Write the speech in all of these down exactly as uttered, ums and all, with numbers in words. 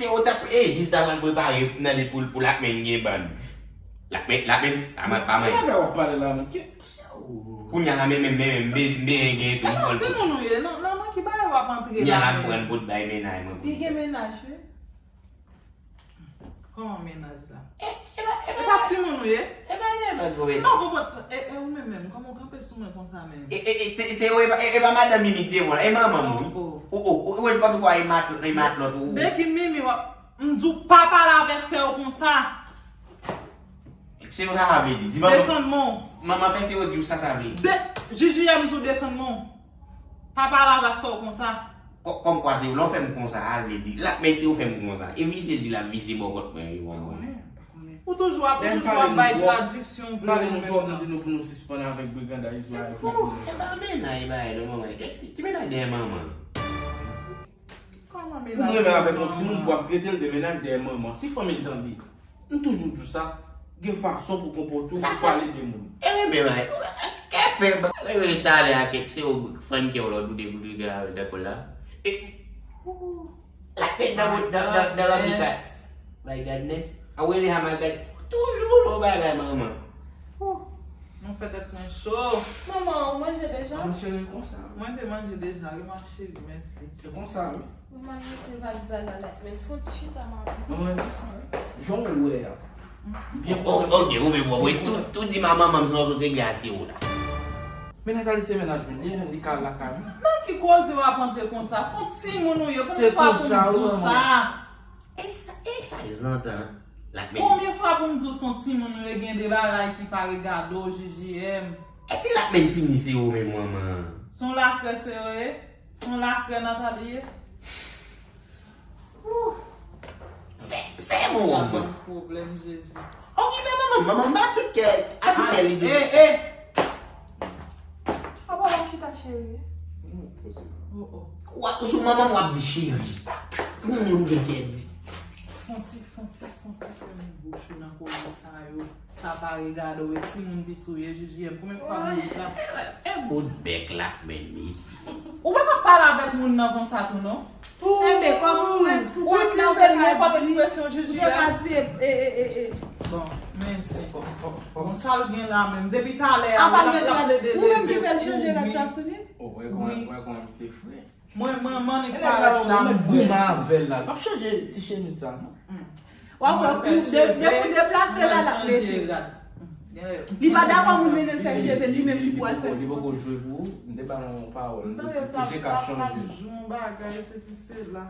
Se ou t ap, e, Jil ta pral prepare nan li pou, pou Lakmen gen bann. Lakmen, Lakmen, pa man, pa man. Ki bagay w ap pale la, men? Ki, se ou. Kounye a la, men, men, men, men, men, men, gen tou. E pa timoun ou ye, non, non, non, ki bagay w ap antre la, men? Kounye a la, m pran bout bay mennaj mwen. Li gen mennaj, wi. Kòman mennaj la? E, e pa, e pa timoun ou ye? E pa, e pa gwo mennaj. Non, konprann, e, e ou menm menm, kòman w kanpe sou mwen konsa menm? E, e, e, se, se, e pa, e, e pa madanm Mimi k devan la, e manman m, wi. Oh, oh. Ou, ou, ou, ou wè, ou pa e mat, e matlòt, ou. De ki Mimi w ap, m di w pa pale avèk sè w konsa. Se sa sa vle di. Di manman. Desann men w. Manman fè se yo di w sa sa vle di. De, J J M di w desann men w. Pa pale avèk sè w konsa. Kò-, kòmkwa se ou, lè w fè m konsa, a vle di, l ap, men se ou fè m konsa. E visye l di l ap visye bò kòt mwen, wi, manman. Ou toujou ap, ou toujou ap bay tradiksyon vle ou menm nan. Pale nou twòp, nou di nou pou nou sispann avèk brigandaj la epi. E pa mennaj bagay non, manman. Ki, ki mennaj dèyè manman? Kòman mennaj? Ou renmen avèk yon timoun pou ap trete l de mennaj dèyè manman. Si fanmi l tande, m toujou di w sa, gen fason pou konpòte w, pou pale de moun. E renmen bagay. Kè fè, ba, rele talè a kèk se ou fann kè w lòt ou de pou de gade avèk dakò la. E, Lakmen nan, nan, nan, nan, nan, My Godness. A w rele a My God. Toujou yon bagay, manman. Ouh, nou fè tèt mwen cho. Manman, ou manje deja? Mwen cheri, konsa. Mwen te manje deja, wi, ma chérie, mèsi. Se konsa, wi. Manman, mete valiz la la, men fon ti chita, manman. Manman, e konsa, wi. Jan w wè a. Byen. O-, o-, ok, ou menm, ou wè, tout, tout di manman, manman, sa w sot regle a se ou la. Men Nathalie se mennaj mwen, li, li ka lakay mwen. Nan ki koze w ap antre konsa? Se yon timoun ou ye, konbyen fwa pou m di w sa? E sa, e chak zantan, Lakmen. Konbyen fwa pou m di w se yon timoun ou ye, gen de bagay ki pa regade w, J J M. E si Lakmen fini se ou menm, manman? Se yon lakrè se yo ye? Se yon lakrè Nathalie ye? Ouh. Se, se bon, manman. Pwoblèm, Jezi. Okipe manman, manman ba tout kè, a tout kè li di. E, e. Apa w ap chita, cheri? Oh, oh. Ou sou manman m w ap di cheri. Yon moun gen kè di. Fon ti, fon ti, fon ti fèmen bouch ou nan koze sa yo. Sa pa regade w, e timoun piti w ye, J J M. Konbyen fwa m di sa? E bout bèk la, men mesi. Ou pa ka pale avèk moun nan konsa tou, non? Enben, kòm ou wè sou tèt la, ou te ka di, ou te ka di, e, e, e, e, e. Bon, men se, bon, sa l gen la menm. Depi talè a, l ap plede leve pou wi. Ou wè kòman, ou wè kòman misye fre. Mwen, mwen, mwen, annik parèt la, mwen goumen avè l la. L p ap chanje ti chemiz sa, non. W ap wè, de, depi deplase la, l ap mete. Li pa dakò moun mennen l fè cheve, li menm ki pou al fè. Li poko jwe pou ou, m te ba l yon pawòl. Li te ka chanje. Yon bagay, sesi, sela.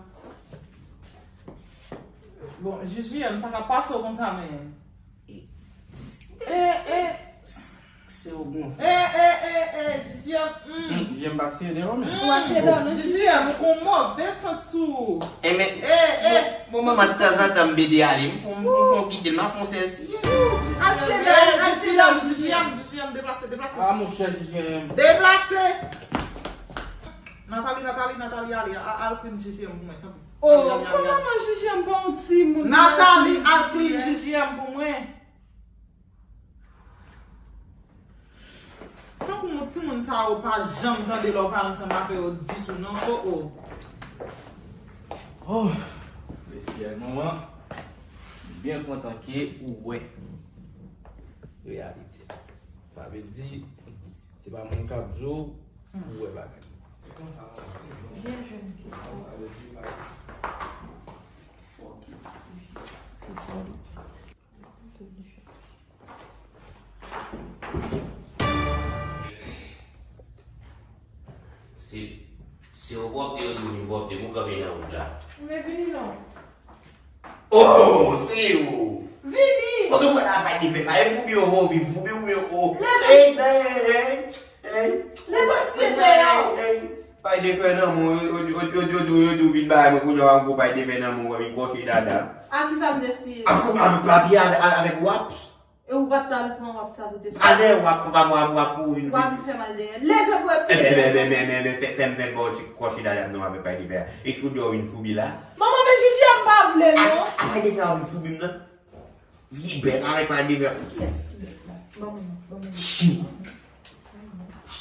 Bon, J J M, sa k ap pase w konsa, men. E, e. Se ou gonfle. E, e, e, e, J J M, hmm. Hmm, J J M pa serye non, men. Ou pa serye non, J J M, ou gon move sant sou ou. E, men, e, e. Bon, bon, manman, tanzantan, m bede ale. M fon, m fon, m fon kite l, m a fon sèl si. Al serye, al serye, J J M, J J M, deplase, deplase. Ah, monchè, J J M. Deplase. Nathalie, Nathalie, Nathalie, ale, a-, al clean J J M pou mwen, tanpri. Oh, pou manman J J M pa yon timoun. Nathalie, al clean J J M pou mwen. Tankou moun timoun sa yo pa janm tande lè w pa ansanm avè yo ditou, non. Oh, oh. Oh, lesyèl, manman, m byen kontan ke ou wè reyalite. Sa vle di, se pa moun k ap di w pou wè bagay. Byen jwenn. Se, se yon pwòpte yo di w vin pwòpte, pou kanpe nan wout la. Men vini non. Oh, se ou! Vini! Kote w pral ak pay de fè sa? E foubi yo fè w viv, foubi oubyen o. Leve! Ey, ey, ey, ey! Leve ti tete yo! Ey, ey! Pay de fè nan men w, yo, yo di w vin bay mwen, kounye a w ap gwo pay de fè nan men w, w ap vin kòche dada. A kisa m te siye? Avèk, avèk papye, avèk, avèk waps. E ou pa t al pran wap sa pou te sa? Al dèyè wap, wap, wap, wap pou vin. Wap vin fè mal dèyè. Leve pou esplike. Enben, enben, enben, enben, enben, fè, fè m fè bò ti kòche dada non avèk pay de fè a. Eksplike w vin foubi la. Manman, men J J M pa vle non. A, a pay de fè a vin foubi m nan. Vye bèt avèk pay de fè. Kiyès ki bèt la? Ban mwen, ban mwen. Tchiw.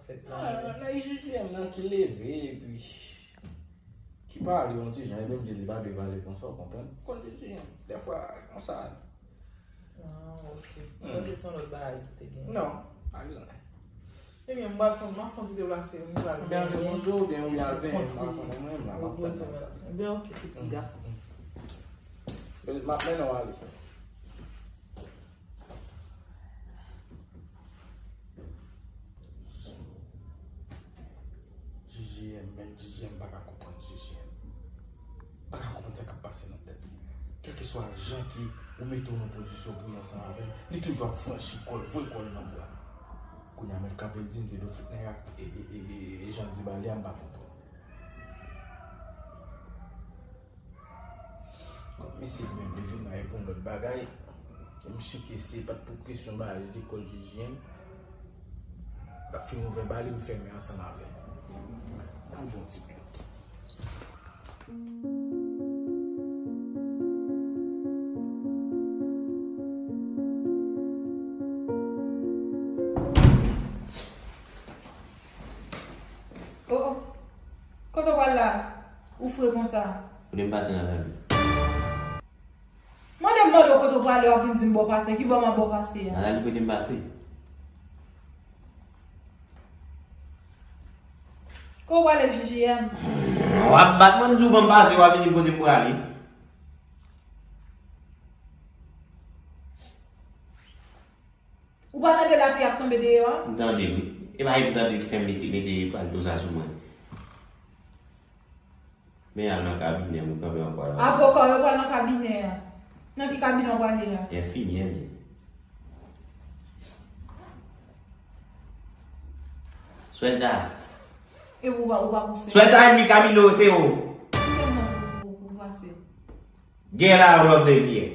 ap fèt la. Ah, nèg J J M nan ki leve epi ki pale yon ti jan, epi m di li pa dwe pale konsa, w konprann? Kòl J J M, dèfwa konsa. Ah, ok. Mwen se son lòt bagay ki te gen. Non, pa gen anyen. Ebyen, m pral fè, m ap fè yon ti deplase, m pral benyen. Ebyen, ok, pitit gason. M ap mennen w ale. J J M, menm J J M pa ka konprann J J M. Pa ka konprann sa k ap pase nan tèt li. Kèlkeswa jan ke ou mete w nan pozisyon pou w ansanm avè l, li toujou ap franchi kò l, voye kò l nan bwa. Kounye a, m kanpe l di m Pedofit nèg ak e, e, e, e, e jan l di bagay li a, m pa konprann. Kòm misye li menm li vin la e pou yon lòt bagay, e m si ke si se pa t pou kesyon bagay lekòl J J M, l ap fin ouvè ba li, m fèmen ansanm avè l. Ann bon ti pye. Oh, oh. Kote w pral la? Ou fre konsa. Kote m pase nan lavi? Mande m mande w kote w prale, w ap vin di m bò pase. Ki bò m ap bò pase a? Nan lavi kote m pase. Kote w prale, J J M? W ap bat mwen, m di w bò m pase, w ap vin di m kote m prale. Ou pa tande lapli ap tonbe deyò a? M tande wi. E pa e m tande ki fè m mete, mete pral tou sa sou mwen. Men al nan kabinè m, ou kanpe ankò la. Avoka w yo pral nan kabinè a. Nan ki kabinè w prale a? Enfimyè m ye. Swèlda. E ou pa, ou pa pouse. Swèlda, ennmi kabinè w se ou. Ki sèlman pou, pou, pou pase? Get out of the here.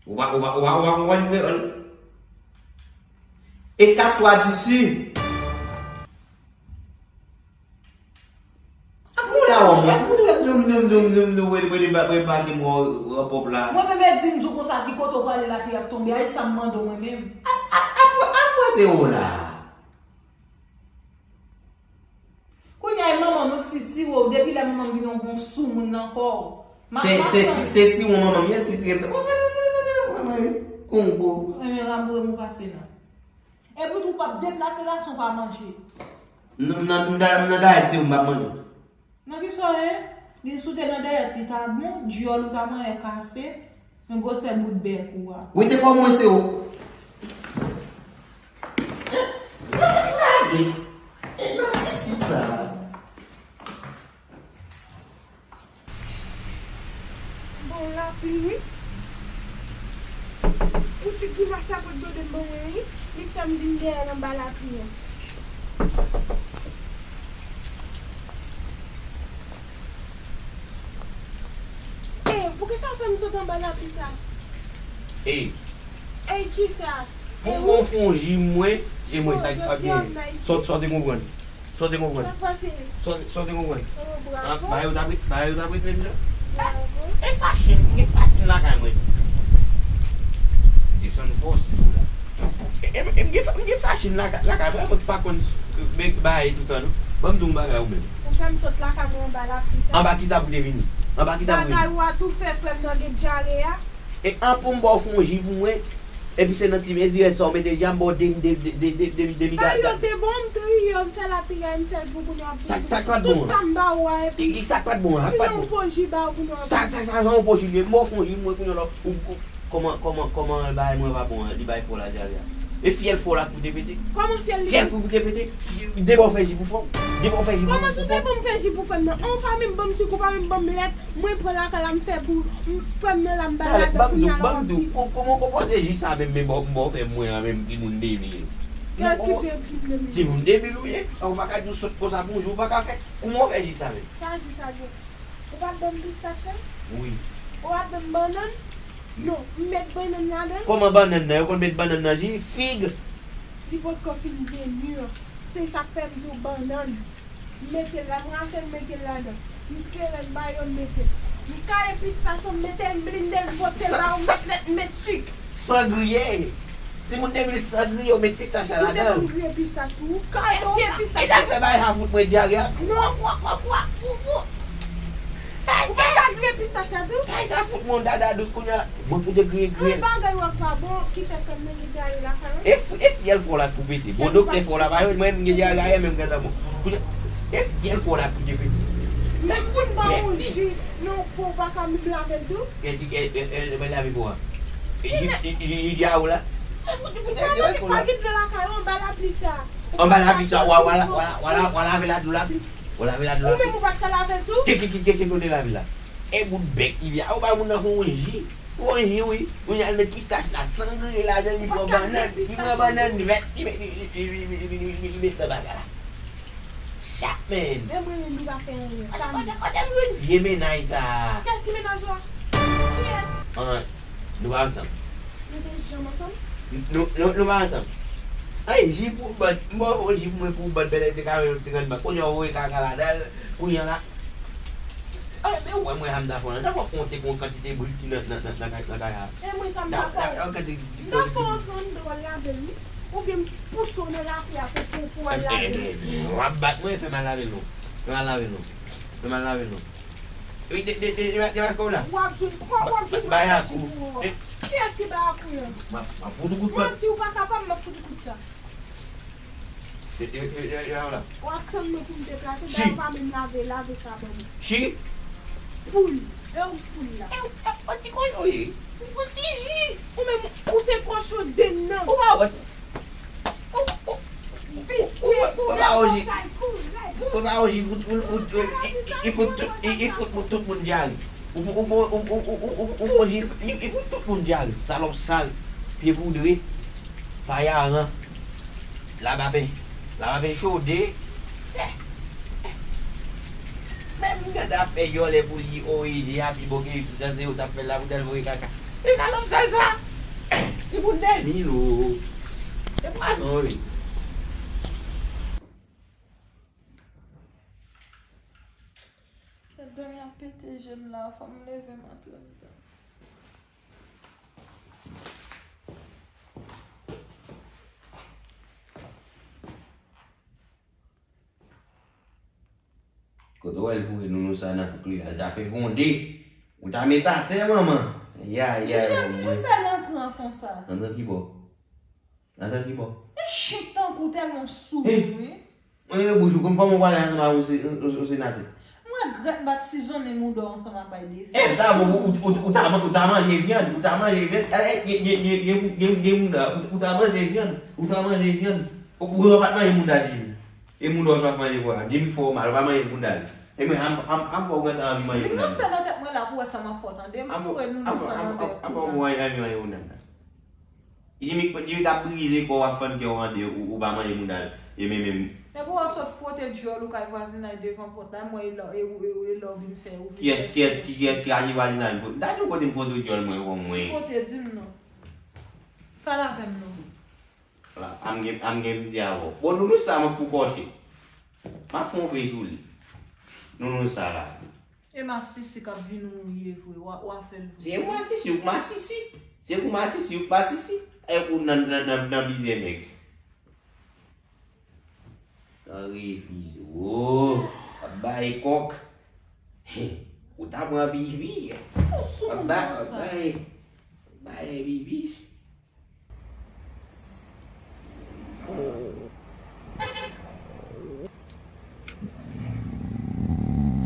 Ou pa, ou pa, ou pa, ou pa konprann kreyòl? Écarte-toi d'ici. Ap mouri a wè mwen. Dum, dum, dum, dum, dum, wè, wè, wè, wè, pase mwen wè pòp la. Mwen menm e di m di w konsa ki kote w prale lapli ap tonbe a, e sa m mande w mwen menm. Ap, ap, ap, ap pase w la. Kounye a, e manman m ki sitire w, depi lè manman m vin yon bon soumoun nan kò w. Se, se ti, se ti won manman m ye, l sitire m. Kongo. Renmen laboure m ou pase non. Epi tou w p ap deplase la san w pa manje. Nan, nan, nan, nan dayèt se ou m p ap manje. Nan kisa w ye? Li si w te nan dayèt li ta bon, dyòl ou ta manyen kase. Men gwosè bout bèk ou a. Wi, te kòm mwen se ou. Eh, lage. Eh, nasisi sa. Bon, lapli, wi. Pou ti grimas sa pot dode m ban mwen, wi. Li fè m vin dèyè l anba lapli an. Ey, poukisa w fè m sot anba lapli sa? Ey. Ey, kisa? Pou mwen fè yon ji mwen, e mwen sa ki ap gen. Sòt, sòt e konprann. Sa w te konprann? Sa k pase? Sa w, sa w te konprann? Oh, bravo. Bagay yo t ap ret, bagay yo t ap ret menm jan? Bravo. E, e fachin, gen fachin lakay mwen. Desann fòs ou la. E, e, e, m gen fa-, m gen fachin lakay, lakay mwen, mwen pa konn s-, men bagay toutan non. Ban m di w yon bagay ou menm. Ou fè m sot lakay mwen anba lapli sa. Anba kisa pou te vini? Anba kisa pou vini? Bagay ou a tou fè frè m nan gen dyare a. E an pou m ba w fè yon ji pou mwen, epi se nan ti mezi rèd sa w mete l, jan m ba w demi, demi, demi, demi, demi, demi. Bagay yo te bon, m triye, m fè l ap triye, m fè l pou kounye a pou sa, sa k pa t bon an? Tout sa m ba ou a, epi ki, ki sa k pa t bon an? Sa k pa t bon? Yon po ji ba ou kounye a. Sa, sa, sa, sa yon po ji, m ba w fè yon ji, mwen kounye a la, ou, ou, kòman, kòman, kòman bagay mwen pa bon an, li bay fò la dyare a. E fyèl fò la pou te pete. Kòman fyèl li? Fyèl fò pou te pete. Depi w fè ji pou fò. Depi w fè ji pou fò. Kòman si w te ban m fè ji pou fè m nan? An, ou pa menm ban m sik, ou pa menm ban m lèt. Mwen pran lakay la, m fè pou, m, frè m nan la, m bay ladan kounye a la w ap di. Kòman w konpoze ji sa menm, men bon, bon, fè mwen an menm, timoun debil. Kiyès ki di w timoun debil? Timoun debil ou ye? Ou pa ka di w sot konsa pou yon jou, ou pa ka fè. Kòman w fè ji sa menm? Sa ji sa gen. Ou pa t ban m pistach la? Wi. Ou pa t ban m bannann? Non, m met bannann ladan. Kòman bannann nan? Yo konn met bannann nan ji? Fig? Li potko fin byen mi. Se sa k fè m di w bannann. M mete l la, m rache l, m mete l ladan. M klere l ba yo, m mete l. M kale pistach yo, m mete l, m blende l, pote l ba ou, m met lèt, m met sik. San griye. Timoun depi l san griye, ou met pistach la ladan l. Kite pou m griye pistach pou ou. Èske pistach la? Kisa k fè bagay sa fout mwen dyare a? Non. Ou pa ka Gen pistach la tou? Kay sa fout mwen dada dous kounye a la. Mwen koute griyen griyen. Yon bagay w ap pa bon ki fè fè m gen dyare lakay mwen. E f- e fyèl fò la k pou pete. Bon, doktè fò la pa jwenn mwen, m gen dyare lakay mwen, m gen tanbou. Kounye a, e fyèl fò la k pou te pete. Mwen kout ba yon ji, non, pou w pa ka m lave l tou? Kèsi kè e e e mwen lave pou a. Ji ji ji a ou la. Pa gen dlo lakay ou anba lapli sa. Anba lapli sa, wa wa wa wa lave la dlo lapli. Ou lave la dlo lapli. Ou menm ou pa t ka lave l tou? Ki ki ki ki ki kote lave la? E bout bèk ki vya. Ou bay moun nan fè yon ji. Yon ji wi. Ou al met pistach la, sangriye ladan, li pran bannann, li pran bannann vèt, li met li li li li li li li li met nan bagay la. Chak men. E mwen menm li pa fè anyen. Kote kote kote nou jwenn vye mennaj sa? Kiyès ki mennaj ou a? Kiyès? An, nou pa ansanm. Nou te janm ansanm? Nou nou nou pa ansanm. Ay, ji pou bòt, m ba w fè yon ji pou mwen pou bòt bèlè te ka yon ti grann bòt. Kounye a ou voye kaka ladan l, kounye a la. Ay, men ou wè mwen sa m ta fè w la. N ap konte pou yon kantite brit ki nan nan nan nan kay nan kay a. E mwen sa m ta fè w? M ta fè w antre anndan w al lave l wi. Oubyen m pouse w nan lapli a pou pou pou w al lave l. W ap bat mwen, fè m al lave l non. Fè m al lave l non. Fè m al lave l non. Wi, de de de de de w ap jwenn kò w la. W ap jwenn kò, w ap jwenn. Bay a kou. Kiyès ki bay a kou yo? M ap m ap fout ou kout pèt. Manti, ou pa kapab, m ap fout ou kout sa. Yo, yo, yo, yo, yo la. W ap tann mwen pou m deplase, dayè ou pa menm lave, lave sa ban mwen. Chi? Poul. E ou poul la? E ou, e ou ti kochon ye? Ou ti ji. Ou menm, ou se kochon dennan. Ou pa wè. Ou, ou, ou, ou, ou, ou pa wè ji. Ou pa wè ji, ou, ou, ou, ou, i, i, i fout tout, i, i fout tout moun dyare. Ou, ou, ou, ou, ou, ou, ou, ou, ou, ou, ji, i, i fout tout moun dyare. Salòp sal, pye poudre, payaran. Labapen. Labapen chode. Sè. Men m gentan ap fè dyòlè pou li, o e ji a pi bon ke tout sa, se yo t ap fè l la pou t al voye kaka. E salòp sal sa. Ti moun de mil o. E pwason wi. Kèt dòmi ap pete je m la, fò m leve m antre anndan. Kote w wè l foure nounou sa nan fouk li la? L ta fè gwonde. Ou ta met atè, manman. Ya, ya, manman. Kijan, kijan fè l antre an konsa? Antre ki bò? Antre ki bò? E chen tankou tèlman sou wi. Mwen gen bouch ou, kòm, kòman w pale ansanm ak yon se- yon- yon senatè? Mwen regrèt m pa t sizonnen mouda w ansanm ak bay de fè. E, sa bon, ou, ou, ou, ou ta man- ou ta manje vyann, ou ta manje vyann. E, e, gen, gen, gen, gen, gen, gen mouda, ou, ou ta manje vyann, ou ta manje vyann. Ou, ou pa t manje mouda Jimmy. E mouda w sot manje pou a. Jimmy k fè w mal, ou pa manje mouda l. E mwen, am, am, am fè w gentan anvi manje mouda l. Vin nan sè nan tèt mwen la pou w wè sa m ap fè w tande. M foure nou nan sa nan bèk ou la. Am fè w anvi manje mouda l. Jimmy, Jimmy k ap brize kò w, ap fann kè w an de, ou, ou pa manje mouda l. E men menm. Epi w sot fwote dyòl ou kay vwazinay devan pòt la, mwen e la, e ou, e ou, e la w vin fè, ou vin fè. Kiyès, kiyès, kiyès ki aji vwazinay? M ta di w kote m fwote dyòl mwen, kò mwen. Kote, di m non. Pale avè m non. Vwala, a m gen, a m gen m di avè w. Bon, nounou sa mwen pou kòche. M ap fè yon fey sou li. Nounou sa la. E masisi k ap vin ou ye vre, w a, w a fè l vre. Se ou masisi, ou k masisi. Se ou masisi, ou k masisi. E ou nan, nan, nan, nan bizye nèg. Nan refize. O, w ap bay kòk. Hen, ou ta pran pipi. W ap bay, w ap bay, w ap bay pipi.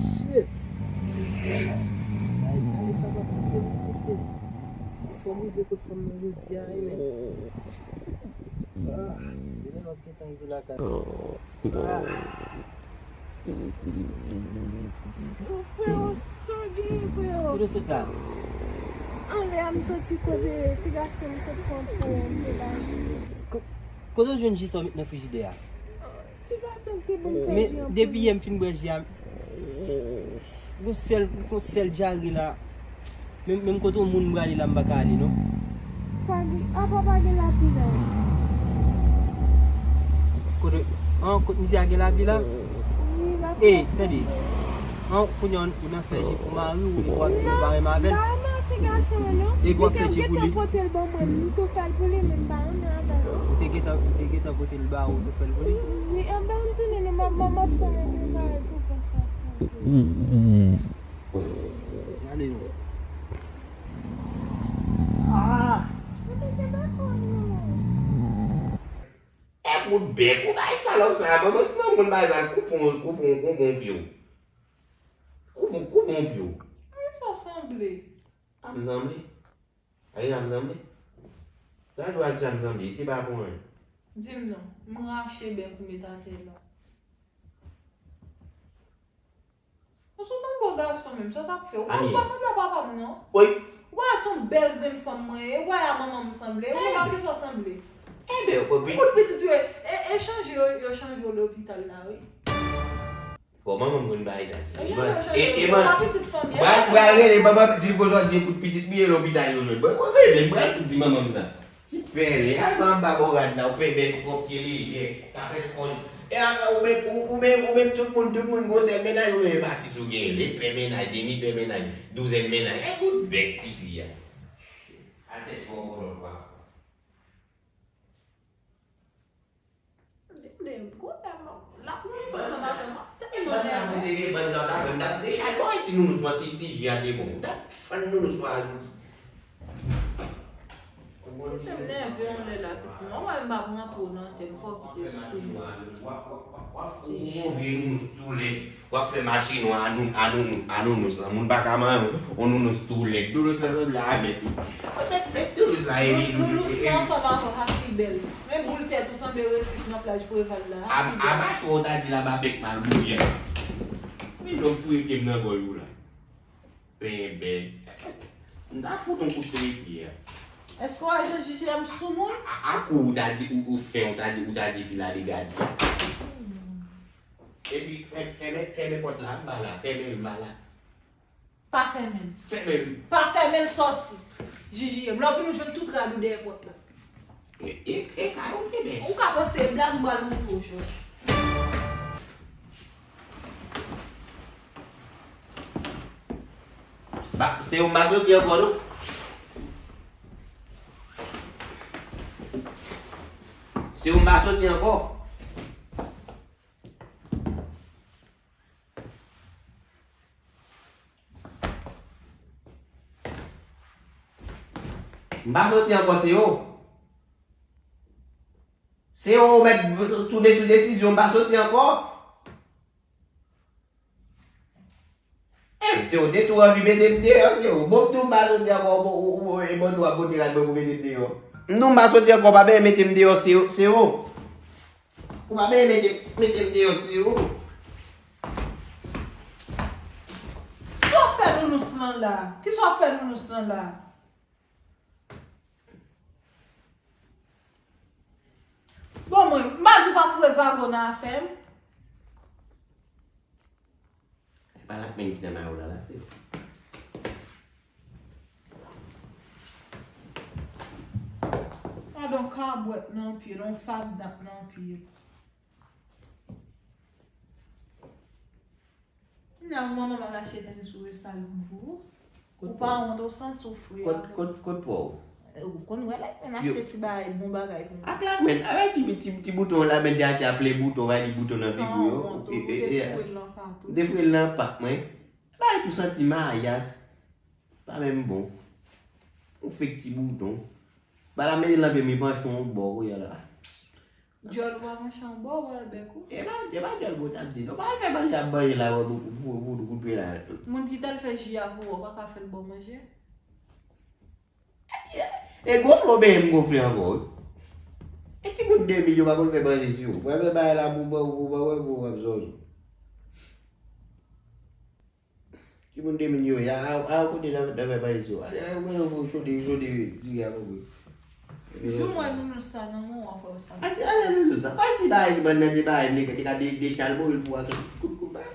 Shit. Ay, ay, sa pa pou mwen, mesye. Fò m rive kot fanm nan jodi a, wi, men. Ah, demen m ap gentan rive lakay. Ah. Yo, freo, sa w gen, freo? Kote w sot la? Anlè a m soti kote ti gason m sot pran pou m te bay. Ko-, kote w jwenn ji sa w met nan frijidè a? Ti gason ki ban m fè ji an premye. Men depi yè m fin bwè ji a, gon sèl, gon sèl dyare la. Menm, menm kote yon moun prale la, m pa ka ale, non. Pa gen, apa pa gen lapli la? Kote, an, kot misye a gen lapli la? Wi, lapli. E, tande. An, kounye a, ou nan fè ji pou mari w, epi w ap di w pa renmen avè l. Non, m pa renmen ti gason an, non. Epi w ap fè ji pou li. Li te gentan pote l ban mwen, m tou fè l pou li, men m pa renmen avè l, non. Ou te gentan, ou te gentan pote l ba ou, ou tou fè l pou li? Wi, anben, m tounen, non, m ap, m ap fè yon travay pou kont mwen. Wi, wi, wi. Ah! E bout bèk, ou bay salòp sa, manman ti nan moun bay sa, koupe yon, koupe yon, koupe yon pye w. Koupe, koupe yon pye w. Ay, sa sanble. A m sanble? Ay, a m sanble? Sa dwa di a m sanble, se pa pou anyen. Di m non, m rache bèk ou met atè la. Ou sot yon bon gason menm, sa w t ap fè? Ou pa, ou pa sanble a papa m non. Woy. Ou pa wè se yon bèl grenn fanm mwen ye, ou pa wè a manman m sanble, ou pa wè kisa w sanble. Enben, kopi. Kout pitit ou ye, e, e chanje yo, yo chanje w lopital la, wi. Fò manman m konn bagay sa, se. E chanje, yo chanje, e, e, yo pa pitit fanm, e pral, pral rele manman pitit, kozwa di kout pitit m ye lopital yo jwenn. Bon, bon, bebe, m pral fout di manman m sa. Ti pè, lè al anba bò rad la, ou pè bèk, ou pè pye lejè, kase kòn. E a, ou menm, ou, ou menm, ou menm, tout moun, tout moun, gwosè mennaj, ou menm, e pa sis ou gen, le pè mennaj, demi pè mennaj, douzèn mennaj. E bout bèk, ti fi a. A tèt fò, kolòn, pa. Li m de gwo dam, l ap ranse ansanm avè m, m ap tèlman nève. Bann sa pou te gen, bann sa w ta kwè m t ap dechal bò ti nounous mwen si, si ji a te bon. M t ap fann nounous mwen a zouti. Kite m nève yon lè la, pitit mwen. Ou wè m p ap rantre w nan tèt, fò w kite sou mwen. Ou gon vye nounous tou lèd. W ap fè mache nwa a nou, a nou, a nounous lan. Moun pa ka manyen w, on nounous tou lèd. Nounous lan sanble a mèt ou. Mèt, mèt nounous la, e, e, nounous lan ansanm avè w ka pi bèl. Men boul tèt ou sanble resis nan plaj Preval la. A, a machwè w ta di la ba bèk mal bouyi a. Men lòm fouye pye m nan gòj ou la. Penyen bèl. M ta fout on kout trepye a. Èske w wè jan J J M sou moun? A, a, a kou ou ta di, ou, ou fen, ou ta di, ou ta di fi la degadi. Epi, fè-, fèmen, fèmen pòt la, m pa la, fèmen, m pa la. Pa fèmen l. Fèmen l. Pa fèmen l, sòti. J J M, lè w vin ou jwenn tout rad ou dèyè pòt la. E, e, e kay ou bebe. Ou ka panse e blag m pral montre w jodi. Ba, se ou m pa soti ankò, non? Se ou m pa soti ankò? M pa soti ankò, se ou. Se ou mèt tounen sou desizyon, m pa soti ankò. Em, se ou te tou anvi mete m deyò, se ou. Bon, m tou m pa soti ankò, ou, ou, ou, e bon tou ap pote rad mwen pou mete m deyò. M tou m pa soti ankò, pa benyen mete m deyò, se ou, se ou. Ou pa benyen mete, mete m deyò, se ou. Sa w fè nounous lan la? Kisa w fè nounous lan la? Bon, mwen, m pa di w pa foure zago nan afè m. E pa lakmenm ki nan mayo la, la, se. Gad on kabwèt nan pye l, on fak dap nan pye l. Kounya manman m al achte tenis pou resal moun pou ou. Ou pa wont, ou santi w fre. Kot, kot, kot pa w? Ou konn wè lakmenn achte ti bagay, bon bagay pou mwen. Ak lakmenn, avèk ti, ti, ti bouton lakmenn te achte a plen bouton, va di bouton nan figi w yo. San wont, ou te foure l nan pak ou. M te foure l nan pak mwen. Bagay tou santi mayas. Pa menm bon. Yon fek ti bouton. Ba la mete l nan pye m, li panche yon bò, kounye a la. Djòl ou pa panche yon bò, ou wè bèk ou. E pa, e pa djòl bò t ap di, non. Pa al fè manje ap manje la, wè, pou, pou, pou, pou kout pye la. Moun ki t al fè ji a pou ou, ou pa ka fè l ba w manje? E gofle w benyen m gofle ankò, wi. E timoun de mil yo pa konn fè manje sou yo. Pral fè bagay la pou, pou, pou, pou, pou, pou ap zòzò. Timoun de mil yo ye, a, a, a, kote nan, nan fè pale sou. Ale, ale, mwen, mwen, chode, chode, diri a mwen. Jou mwen nounous sa nan men w, w ap wè sa. Ale, ale, nounous sa. Pa si bagay, bann nan te bagay, nèg te ka de, dechal, mori l pou a, kout, kout, bay.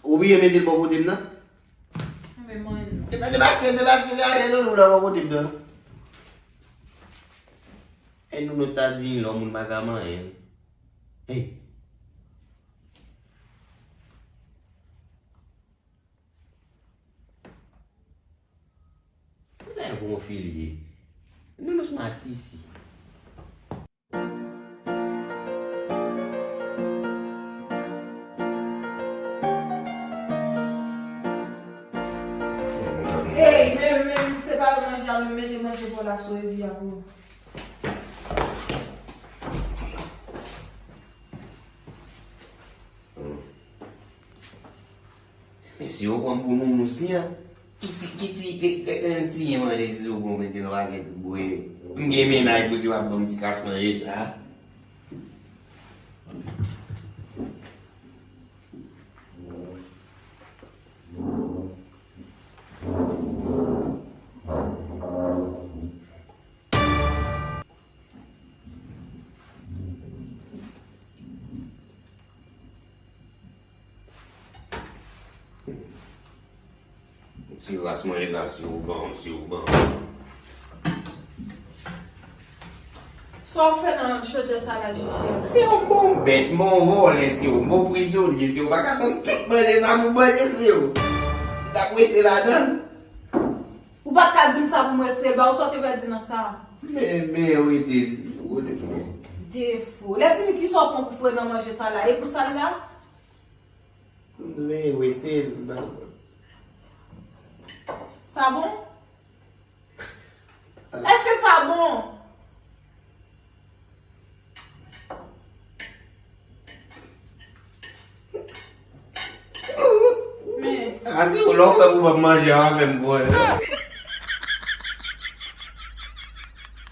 Ou bliye mete l bò kote m nan? Enben, manyen l non. Te pa, te pa, te pa, te pa, ale, nounous la bò kote m nan. E nounous ta di, lè yon moun pa ka manyen. Hey. Lè gonfilye. Nounous masisi. Mete manje pou la sou evi a pou. Men si yo pran m pou nounous li an, ki ti, ki ti, ki, ki, ki ti manje si yo pran mete nan asyèt bwè. M gen mennaj pou si w ap ban m ti kras manje sa. Ti ras manje la, si w ban m, si w ban m. Sa w fè nan chotè sa la, Jiji a? Si w bon bèt, bon vòlè, si w bon prizonye, si w pa ka ban m tout manje sa pou manje, si w. M t ap rete ladan l. Ou pa t ka di m sa pou m retire l ba ou, sa w te pèdi nan sa? Men, men, rete, gwo defo. Defo. Lè fini, kisa w pran pou foure nan manje sa la? E pou sal la? Men, rete l ba mwen. Sa bon? Èske sa bon? Men. A, si w lè w wè pou w p ap manje, a fè m kwè.